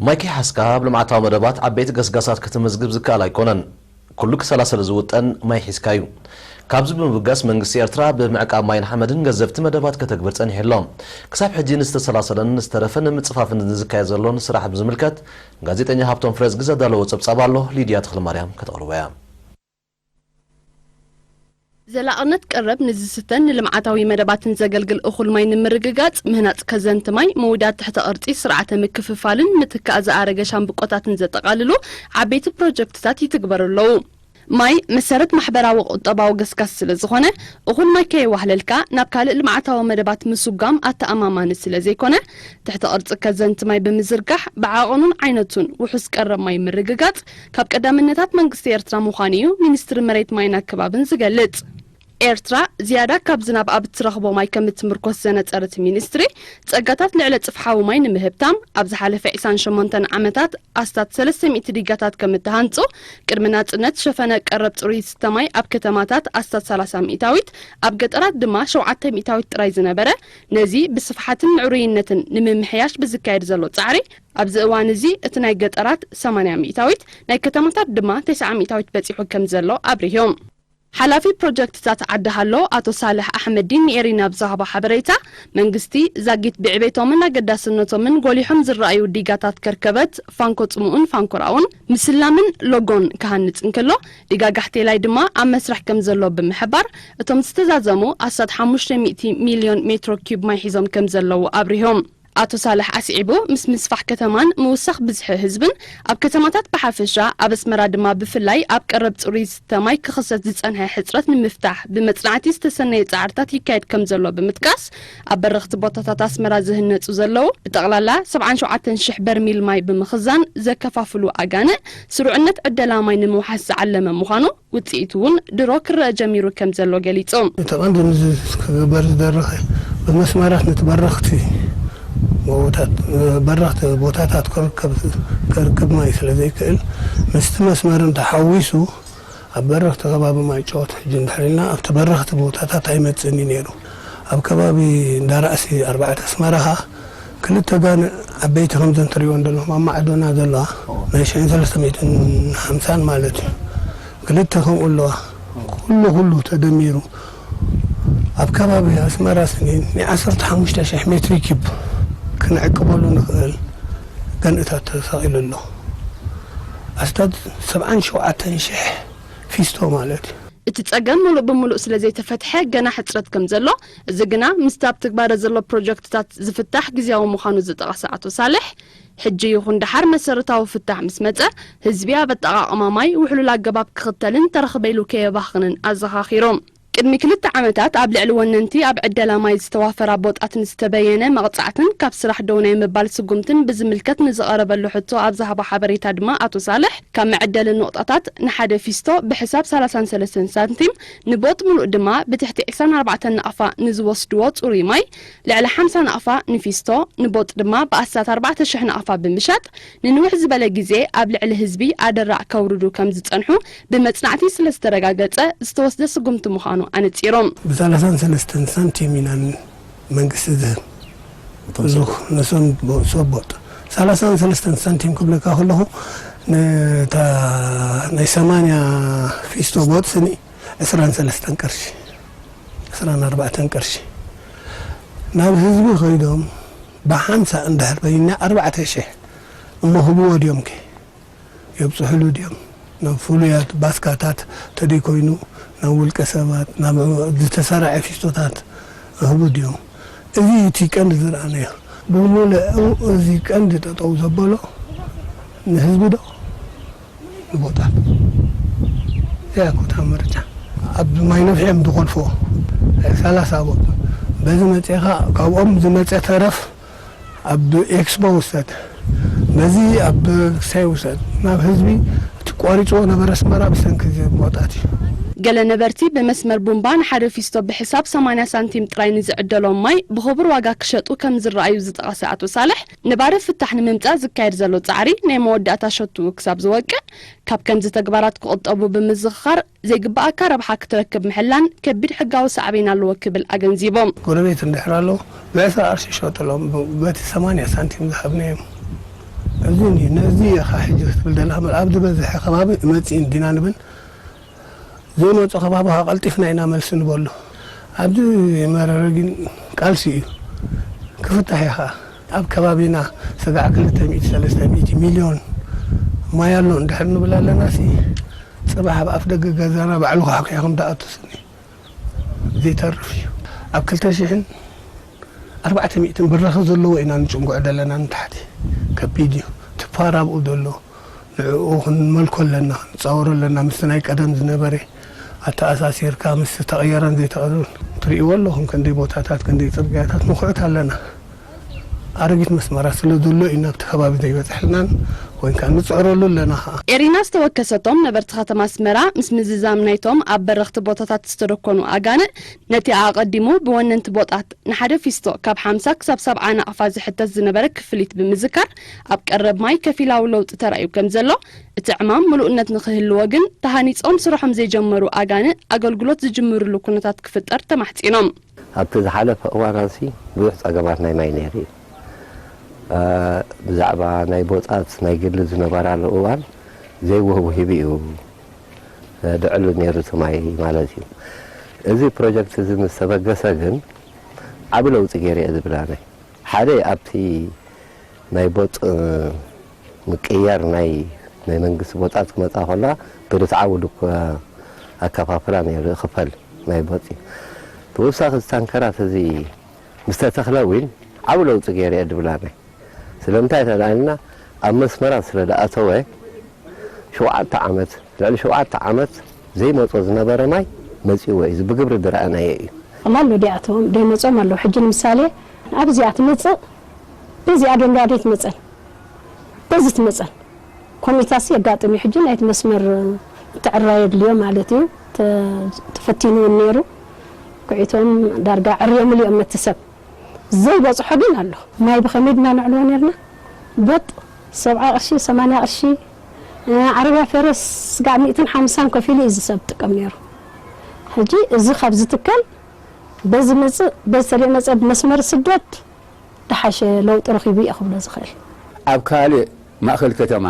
ማይ ከይሓዝካ ኣብ ልምዓታዊ መደባት ዓበይቲ ገስጋሳት ክትምዝግብ ዝከኣል ኣይኮነን። ኩሉ ክሰላሰል ዝውጠን ማይ ሒዝካ እዩ። ካብዚ ብምብጋስ መንግስቲ ኤርትራ ብምዕቃብ ማይን ሓመድን ገዘፍቲ መደባት ከተግብር ጸኒሑ ኣሎ። ክሳብ ሕጂ ንዝተሰላሰለን ዝተረፈን ንምጽፋፍን ዝካየድ ዘሎን ስራሕ ብዝምልከት ጋዜጠኛ ሃብቶም ፍሬዝጊ ዘዳለዎ ጸብጻብ ኣሎ፣ ሊድያ ተኽለማርያም ከተቕርቦ እያ። ዘላቕነት ቀረብ ንዝስተን ንልምዓታዊ መደባትን ዘገልግል እኹል ማይ ንምርግጋጽ፣ ምህናጽ ከዘንቲ ማይ፣ ምውዳድ ትሕተ ቅርጺ ስርዓተ ምክፍፋልን ምትካእ ዝኣረገ ሻምብቆታትን ዘጠቓልሉ ዓበይቲ ፕሮጀክትታት ይትግበሩ ኣለዉ። ማይ መሰረት ማሕበራዊ ቁጠባዊ ገስጋስ ስለ ዝኾነ፣ እኹል ማይ ከየዋህለልካ ናብ ካልእ ልምዓታዊ መደባት ምስጓም ኣተኣማማኒ ስለ ዘይኮነ፣ ትሕተ ቅርጺ ከዘንቲ ማይ ብምዝርጋሕ፣ ብዓቐኑን ዓይነቱን ውሑስ ቀረብ ማይ ምርግጋጽ ካብ ቀዳምነታት መንግስቲ ኤርትራ ምዃኑ እዩ ሚኒስትሪ መሬት ማይን ኣከባብን ዝገልጽ። ኤርትራ ዝያዳ ካብ ዝናብ ኣብ እትረኽቦ ማይ ከም እትምርኮስ ዘነጸረ እቲ ሚኒስትሪ፣ ጸጋታት ልዕለ ጽፍሓዊ ማይ ንምህብታም ኣብ ዝሓለፈ ዕስራን ሸሞንተን ዓመታት ኣስታት ሰለስተ ሚእቲ ዲጋታት ከም እተሃንጹ፣ ቅድሚ ናጽነት ሸፈነ ቀረብ ጽሩይ ዝስተ ማይ ኣብ ከተማታት ኣስታት ሰላሳ ሚእታዊት፣ ኣብ ገጠራት ድማ ሸውዓተ ሚእታዊት ጥራይ ዝነበረ፣ ነዚ ብስፍሓትን ምዕሩይነትን ንምምሕያሽ ብዝካየድ ዘሎ ጻዕሪ፣ ኣብዚ እዋን እዚ እቲ ናይ ገጠራት ሰማንያ ሚእታዊት፣ ናይ ከተማታት ድማ ተስዓ ሚእታዊት በጺሑ ከም ዘሎ ኣብሪሆም። ሓላፊ ፕሮጀክትታት ዓዲ ሃሎ ኣቶ ሳልሕ ኣሕመዲን ንኤሪና ኣብ ዝሃቦ ሓበሬታ፣ መንግስቲ ዛጊት ብዕቤቶምን ኣገዳስነቶምን ጎሊሖም ዝረኣዩ ዲጋታት ከርከበት፣ ፋንኮ ጽሙኡን ፋንኮራውን፣ ምስላምን ሎጎን ክሃንጽ እንከሎ፣ ዲጋ ጋሕቴላይ ድማ ኣብ መስርሕ ከም ዘሎ ብምሕባር፣ እቶም ዝተዛዘሙ ኣስታት ሓሙሽተ ሚእቲ ሚልዮን ሜትሮ ኪዩብ ማይ ሒዞም ከም ዘለዉ ኣብሪሆም። ኣቶ ሳልሕ ኣስዒቡ፣ ምስ ምስፋሕ ከተማን ምውሳኽ ብዝሒ ህዝብን ኣብ ከተማታት ብሓፈሻ፣ ኣብ ኣስመራ ድማ ብፍላይ ኣብ ቀረብ ጽሩይ ዝስተ ማይ ክኽሰት ዝጸንሐ ሕጽረት ንምፍታሕ ብመጽናዕቲ ዝተሰነየ ጻዕርታት ይካየድ ከም ዘሎ ብምጥቃስ፣ ኣብ በረኽቲ ቦታታት ኣስመራ ዝህነጹ ዘለዉ ብጠቕላላ ሰብዓን ሸውዓተን ሽሕ በርሚል ማይ ብምኽዛን ዘከፋፍሉ ኣጋንእ ስሩዕነት ዕደላ ማይ ንምውሓስ ዝዓለመ ምዃኑ ውጽኢቱ እውን ድሮ ክረአ ጀሚሩ ከም ዘሎ ገሊጹ። እቲ ቀንዲ ንዚ ክግበር ዝደረኸ ብመስመራት ነቲ በረኽቲ ጎቦታት በረኽቲ ቦታታት ክርከብ ክርክብ ማይ ስለ ዘይክእል ምስቲ መስመር እንተሓዊሱ ኣብ በረኽቲ ከባቢ ማይ ጨወት ሕጂ እንድሕር ኢልና ኣብቲ በረኽቲ ቦታታት ኣይመጽእን እዩ ነይሩ። ኣብ ከባቢ እንዳራእሲ ኣርባዕተ ኣስመራ ኸኣ ክልተ ጋንእ ዓበይቲ ከምዘን ትሪእወን ዘለኹም ኣብ ማዕዶና ዘለዋ ናይ ሽሕን ሰለስተ ሚእትን ሓምሳን ማለት እዩ። ክልተ ከምኡ ኣለዋ። ኩሉ ኩሉ ተደሚሩ ኣብ ከባቢ ኣስመራ ስኒ ናይ ዓሰርተ ሓሙሽተ ሽሕ ሜትሪ ኪብ ክንዕቅበሉ ንኽእል ገንእታት ተሳቒሉ ኣሎ። ኣስታት ሰብዓን ሸውዓተን ሽሕ ፊስቶ ማለት እዩ። እቲ ጸገም ምሉእ ብምሉእ ስለ ዘይተፈትሐ ገና ሕጽረት ከም ዘሎ፣ እዚ ግና ምስቲ ኣብ ትግባረ ዘሎ ፕሮጀክትታት ዝፍታሕ ግዝያዊ ምዃኑ ዝጠቐሰ ኣቶ ሳልሕ፣ ሕጂ ይኹን ደሓር መሰረታዊ ፍታሕ ምስ መጸ፣ ህዝቢ ኣብ ኣጠቓቕማ ማይ ውሕሉል ኣገባብ ክኽተልን ተረኽበ ኢሉ ከየባኽንን ኣዘኻኺሩ። ቅድሚ ክልተ ዓመታት ኣብ ልዕሊ ወነንቲ ኣብ ዕደላ ማይ ዝተዋፈራ ቦጣት ንዝተበየነ መቕጻዕትን ካብ ስራሕ ደው ናይ ምባል ስጉምትን ብዝምልከት ንዝቐረበሉ ሕቶ ኣብ ዝሃቦ ሓበሬታ ድማ ኣቶ ሳልሕ፣ ካብ መዐደሊ ኑቕጣታት ንሓደ ፊስቶ ብሕሳብ ሰላሳን ሰለስተን ሳንቲም፣ ንቦጥ ምሉእ ድማ ብትሕቲ ዕስራን ኣርባዕተን ናቕፋ ንዝወስድዎ ጽሩይ ማይ፣ ልዕሊ ሓምሳ ናቕፋ ንፊስቶ፣ ንቦጥ ድማ ብኣስታት ኣርባዕተ ሽሕ ናቕፋ ብምሻጥ፣ ንንውሕ ዝበለ ግዜ ኣብ ልዕሊ ህዝቢ ኣደራዕ ከውርዱ ከም ዝጸንሑ ብመጽናዕቲ ስለ ዝተረጋገጸ ዝተወስደ ስጉምቲ ምዃኑ ኣነጺሮም። ብሰላሳን ሰለስተን ሳንቲም ኢና መንግስቲ ዝህብ። እዞ ነሶም ሰብ ቦጥ ሰላሳን ሰለስተን ሳንቲም ክብለካ ከለኹ፣ ነታ ናይ ሰማንያ ፊስቶ ቦጥ ስኒ ዕስራን ሰለስተን ቅርሺ፣ ዕስራን ኣርባዕተን ቅርሺ ናብ ህዝቢ ከይዶም ብሓምሳ እንድሕር በይና ኣርባዕተ ሽሕ እሞ ህብዎ ድዮም ከ የብፅሕሉ ድዮም? ናብ ፍሉያት ባስካታት ተደይኮይኑ ናብ ውልቀ ሰባት ናብ ዝተሰራዐ ፊስቶታት ይህቡ ድዮም? እዚ እቲ ቀንዲ ዝረኣናዮ። ብምልኡ እዚ ቀንዲ ጠጠው ዘበሎ ንህዝቢ ዶ ንቦጣት? እዚኣ እኮ እታ ምርጫ። ኣብ ማይ ነፍሒ እዮም ዝኾልፍዎ። ሰላሳ ቦጥ። በዚ መፂእኻ ካብኦም ዝመፀ ተረፍ ኣብ ኤክስፖ ውሰድ፣ በዚ ኣብ ክሳይ ውሰድ፣ ናብ ህዝቢ እቲ ቋሪፅዎ ነበረ ኣስመራ ብሰንኪ እዚ ቦጣት እዩ። ገለ ነበርቲ ብመስመር ቡምባ ንሓደ ፊስቶ ብሕሳብ ሰማንያ ሳንቲም ጥራይ ንዝዕደሎም ማይ ብኽቡር ዋጋ ክሸጡ ከም ዝረኣዩ ዝጠቐሰ ኣቶ ሳልሕ፣ ነባሪ ፍታሕ ንምምጻእ ዝካየድ ዘሎ ጻዕሪ ናይ መወዳእታ ሸቱ ክሳብ ዝወቅዕ፣ ካብ ከምዚ ተግባራት ክቑጠቡ ብምዝኽኻር፣ ዘይግብኣካ ረብሓ ክትረክብ ምሕላን ከቢድ ሕጋዊ ሳዕቤን ኣለዎ ክብል ኣገንዚቦም። ጎረቤት እንድሕር ኣሎ፣ ብዕስራ ቅርሺ ይሸጥሎም፣ በቲ ሰማንያ ሳንቲም ዝሃብናዮም እዚ እዩ፣ ነዚ ኢኻ ሕጂ ክትብል ዘለኻ። እምበር ኣብ ዝበዝሐ ከባቢ መጺእን ዲና ንብል፣ ዘይመጹ ከባቢ ኸዓ ቀልጢፍና ኢና መልሲ ንበሉ። ኣብዚ መረረ ግን ቃልሲ እዩ፣ ክፍታሕ እዩ ኸዓ። ኣብ ከባቢና ስጋዕ ክልተ ሚእቲ፣ ሰለስተ ሚእቲ ሚልዮን ማይ ኣሎ እንድሕር ንብል ኣለና ሲ፣ ጽባሕ ኣብ ኣፍ ደገ ገዛና ባዕሉ ኳሕኲሑ ከም ዝኣቱ ስኒ ዘይተርፍ እዩ። ኣብ ክልተ ሽሕን ኣርባዕተ ሚእትን ብራኸ ዘለዎ ኢና ንጭንጉዕ ዘለና ንታሕቲ። ከቢድ እዩ። እቲ ፓር ኣብኡ ዘሎ ንዕኡ ክንመልኮ ኣለና፣ ክንጻወሮ ኣለና። ምስቲ ናይ ቀደም ዝነበረ ኣተኣሳሲርካ፣ ምስቲ ተቐየረን ዘይተቐየረን ትርእይዎ ኣለኹም። ክንደይ ቦታታት፣ ክንደይ ጽርግያታት ንኹዕት ኣለና። ኣረጊት መስመራት ስለ ዘሎ እዩ ናብቲ ከባቢ ዘይበጽሐልናን፣ ወይ ከኣ ንጽዕረሉ ኣለና ኸኣ። ኤሪና ዝተወከሰቶም ነበርቲ ከተማ ኣስመራ፣ ምስ ምዝዛም ናይቶም ኣብ በረኽቲ ቦታታት ዝተደኮኑ ኣጋንእ፣ ነቲ ኣቐዲሙ ብወነንቲ ቦጣት ንሓደ ፊስቶ ካብ ሓምሳ ክሳብ ሰብዓ ናቕፋ ዝሕተት ዝነበረ ክፍሊት ብምዝካር፣ ኣብ ቀረብ ማይ ከፊላዊ ለውጢ ተራእዩ ከም ዘሎ፣ እቲ ዕማም ምሉእነት ንኽህልዎ ግን፣ ተሃኒጾም ስርሖም ዘይጀመሩ ኣጋንእ ኣገልግሎት ዝጅምርሉ ኩነታት ክፍጠር ተማሕጺኖም። ኣብቲ ዝሓለፈ እዋን ኣንሲ ብዙሕ ጸገማት ናይ ማይ ነይሩ እዩ። እ፣ ብዛዕባ ናይ ቦጻት ናይ ግሊ ዝነበራሉ እዋን ዘይወህቡ ሂቡ እዩ፣ እ፣ ድዕሉ ነይሩ እቲ ማይ ማለት እዩ። እዚ ፕሮጀክት እዚ ምስ ተበገሰ ግን ዓቢ ለውጢ ገይሩ እየ ዝብል ኣነ። ሓደ ኣብቲ ናይ ቦጥ፣ እ፣ ምቅያር ናይ፣ ናይ መንግስቲ ቦጣት ክመጻ ከላ ብርትዓዊ ልኮ ኣከፋፍላ ነይሩ ክፈል ናይ ቦጥ እዩ። ተወሳኺ እዚ ታንከራት እዚ ምስ ተተኽለ እውን ዓቢ ለውጢ ገይሩ እየ ድብል ኣነ። ስለምንታይ ተዳልና ኣብ መስመራት ስለ ደኣተወ ሸውዓተ ዓመት፣ ልዕሊ ሸውዓተ ዓመት ዘይመጾ ዝነበረ ማይ መጺዎ እዩ። እዚ ብግብሪ ዝረኣናዮ እዩ። ኸማን ዶ ዲኣቶም ደይ መጾም ኣለዉ። ሕጂ ንምሳሌ ኣብዚኣ ትመጽእ፣ በዚኣ ዶ እንዳ ደይ ትመጸን፣ በዚ ትመጸን። ኮሚታሲ የጋጥም እዩ። ሕጂ ናይቲ መስመር ምትዕርራይ የድልዮ ማለት እዩ። ተ-፣ ተፈቲኑ እውን ነይሩ። ኩዒቶም ዳርጋ ዕርዮምሉ እዮም ነቲ ሰብ። ዘይበጽሖ ግን ኣሎ። ማይ ብኸመይ ድና ነዕልዎ ነርና? ቦጥ ሰብዓ ቅርሺ፣ ሰማንያ ቅርሺ፣ እ፣ ዓረብያ ፈረስ ስጋዕ ሚእትን ሓምሳን ከፊሉ እዩ ዝሰብ ጥቀም ነይሩ። ሕጂ እዚ ካብ ዝትከል በዚ መጽእ፣ በዚ ተለይ መጸ ብመስመር ስደድ ድሓሸ ለውጢ ረኺቡ እየ ክብሎ ዝኽእል። ኣብ ካልእ ማእከል ከተማ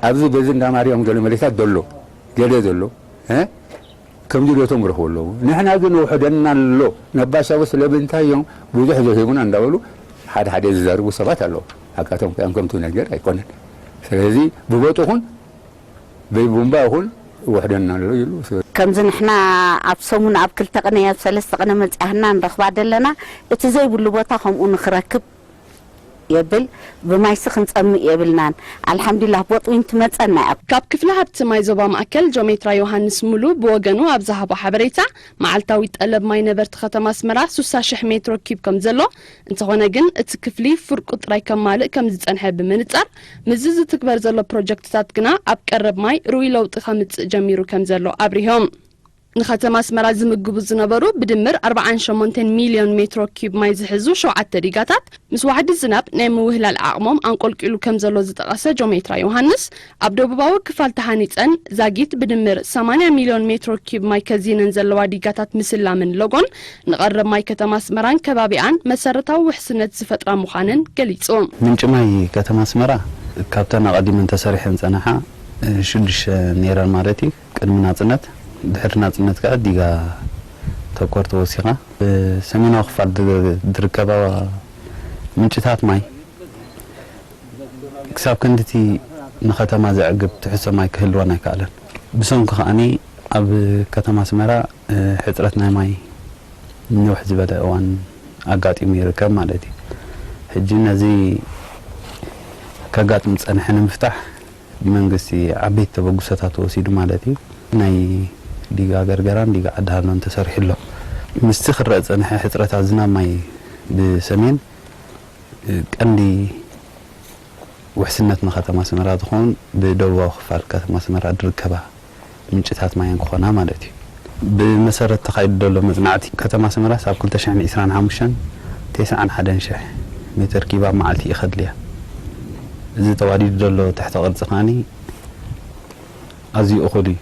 ኣብዚ በዚ እንዳ ማርያም ገለ መሬታት ዘሎ፣ ገለ ዘሎ፣ እ፣ ከም ድልየቶም ይረኽቡ ኣለዉ። ንሕና ግን ውሕደና ኣሎ። ነባሻዊ ስለምንታይ እዮም ብዙሕ ዘይሂቡና እንዳበሉ ሓደ ሓደ ዝዛርቡ ሰባት ኣለዉ። ሓቃቶም ከኣም ከምቱ ነገር ኣይኮነን። ስለዚ ብቦጥ ይኹን ብቡምባ ይኹን ውሕደና ኣሎ ይብሉ። ከምዚ ንሕና ኣብ ሰሙን ኣብ ክልተ ቅነ ኣብ ሰለስተ ቅነ መጽያህና ንረኽባ ደለና፣ እቲ ዘይብሉ ቦታ ከምኡ ንኽረክብ የብል፣ ብማይሲ ክንጸምእ የብልናን። ኣልሓምዱሊላህ፣ ቦጥ እውን ትመጸና እያ። ካብ ክፍሊ ሃብቲ ማይ ዞባ ማእከል ጆሜትራ ዮሃንስ ሙሉ ብወገኑ ኣብ ዝሃቦ ሓበሬታ፣ መዓልታዊ ጠለብ ማይ ነበርቲ ከተማ ኣስመራ ሱሳ ሽሕ ሜትሮ ኪብ ከም ዘሎ፣ እንተኾነ ግን እቲ ክፍሊ ፍርቁ ጥራይ ከማልእ ከም ዝጸንሐ ብምንጻር፣ ምስዚ ዝትግበር ዘሎ ፕሮጀክትታት ግና ኣብ ቀረብ ማይ ርኡይ ለውጢ ከምጽእ ጀሚሩ ከም ዘሎ ኣብሪሆም። ንከተማ ኣስመራ ዝምግቡ ዝነበሩ ብድምር ኣርብዓን ሸሞንተን ሚልዮን ሜትሮ ኪዩብ ማይ ዝሕዙ ሸውዓተ ዲጋታት፣ ምስ ዋሕዲ ዝናብ ናይ ምውህላል ዓቕሞም ኣንቆልቂሉ ከም ዘሎ ዝጠቐሰ ጆሜትራ ዮሃንስ፣ ኣብ ደቡባዊ ክፋል ተሃኒጸን ዛጊት ብድምር ሰማንያ ሚልዮን ሜትሮ ኪዩብ ማይ ከዚነን ዘለዋ ዲጋታት ምስላምን ሎጎን፣ ንቐረብ ማይ ከተማ ኣስመራን ከባቢኣን መሰረታዊ ውሕስነት ዝፈጥራ ምዃነን ገሊጹ። ምንጪ ማይ ከተማ ኣስመራ ካብተን ኣቐዲመን ተሰሪሐን ዝጸንሓ፣ እ፣ ሽዱሽተ ነይረን ማለት እዩ። ቅድሚ ናጽነት፣ ድሕሪ ናጽነት ከኣ ዲጋ ተኮር ተወሲኻ። ብሰሜናዊ ክፋል ድ-፣ ዝርከባ ምንጭታት ማይ ክሳብ ክንድቲ ንከተማ ዘዕግብ ትሕዝቶ ማይ ክህልወን ኣይከኣለን። ብሰንኩ ከኣኒ ኣብ ከተማ ኣስመራ፣ እ፣ ሕጽረት ናይ ማይ ንውሕ ዝበለ እዋን ኣጋጢሙ ይርከብ ማለት እዩ። ሕጂ ነዚ ከጋጥም ዝጸንሐ ንምፍታሕ ብመንግስቲ ዓበይቲ ተበግሶታት ተወሲዱ ማለት እዩ። ናይ ዲጋ ገርገራን ዲጋ ዓዲ ሃሎን ተሰሪሑ ኣሎ። ምስቲ ክረአ ዝጸንሐ ሕጽረት ኣዝናብ ማይ ብሰሜን፣ እ፣ ቀንዲ ውሕስነት ንከተማ ኣስመራ ዝኸውን ብደቡባዊ ክፋል ከተማ ኣስመራ ዝርከባ ምንጭታት ማይ ክኾና ማለት እዩ። ብመሰረት ተኻይዱ ዘሎ መጽናዕቲ፣ ከተማ ኣስመራስ ኣብ ክልተ ሽሕን ዕስራን ሓሙሽተን ተስዓን ሓደን ሽሕ ሜትር ኪብ ኣብ መዓልቲ እዩ ከድልያ። እዚ ተዋዲዱ ዘሎ ትሕተ ቅርጺ ከኣኒ ኣዝዩ እኹል እዩ።